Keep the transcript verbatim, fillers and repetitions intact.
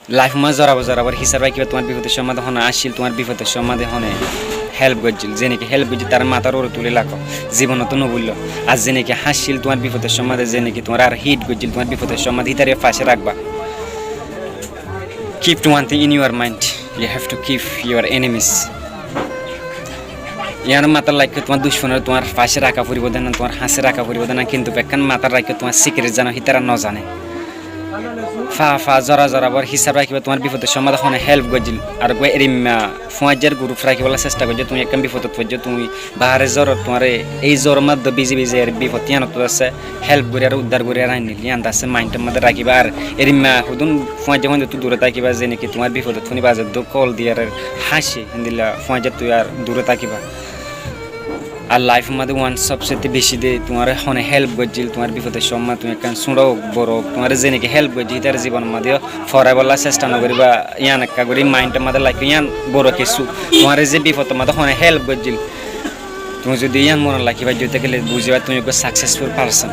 Laifór mazé zorabor zorabor hísab rakíba, tuáñr bifodor cómot mazé hone háñccil, tuáñr bifodor cómot mazé hone hélp goijjíl. Zeneki hélp goijjíl, tarár matár uore tulí rakó, zibonot no búillo. Ar zeneki háñccil tuáñr bifodor cómot mazé, zeneki tuáñre ar hit goijjíl tuáñr bifodor cómot mazé, hítare facé rakba. Keep one thing in your mind, you have to keep your enemies. Yían matát raikkó, tuáñr ducmonore tuáñr facé raka foribó de na, tuáñr háñse raka foribó de na, kintu ekkán matát raikkó, tuáñr sikret zano hítara no zane. Fa fa zora zorabor hísab rakíba, tuáñr bifodor cómot mazé hone hélp goijjíl. Ar uggwá erimma fuañijjar guruf rakíbolla sesta goijjó, tuñí ekkán bifodot foijjó, tuñí baáre zorot tuáñre ei zoror mazé bizi bizi er bifod yíanottú asé hélp gorí ar uddar gorí ar ainníl. Yían asé maintor mazé rakíba. Ar erimma hudún fuañijja fuañijjattú dure tákiba, zeneki tuáñr bifodot fúniba asé dó kol diyar háñcce, héndilla fuañijjattú ar dure tákiba. Ar laifór mazé one sobsete beci de tuáñre hone hélp goijjíl, tuáñr bifodor cómot mazé tuñí ekkán súñço ók, boro ók, tuáñre zeneki hélp goijjé, hítare zibonor mazé yó foraibólla sesta no goríba, yían ekká gorí maintor mazé raikkó, yían boro kessú. Tuáñre ze bifodor mazé hone hélp goijjíl, tuñí zodi yían monot rakí faijjó, tákile buzíba tuñí uggwá successful person.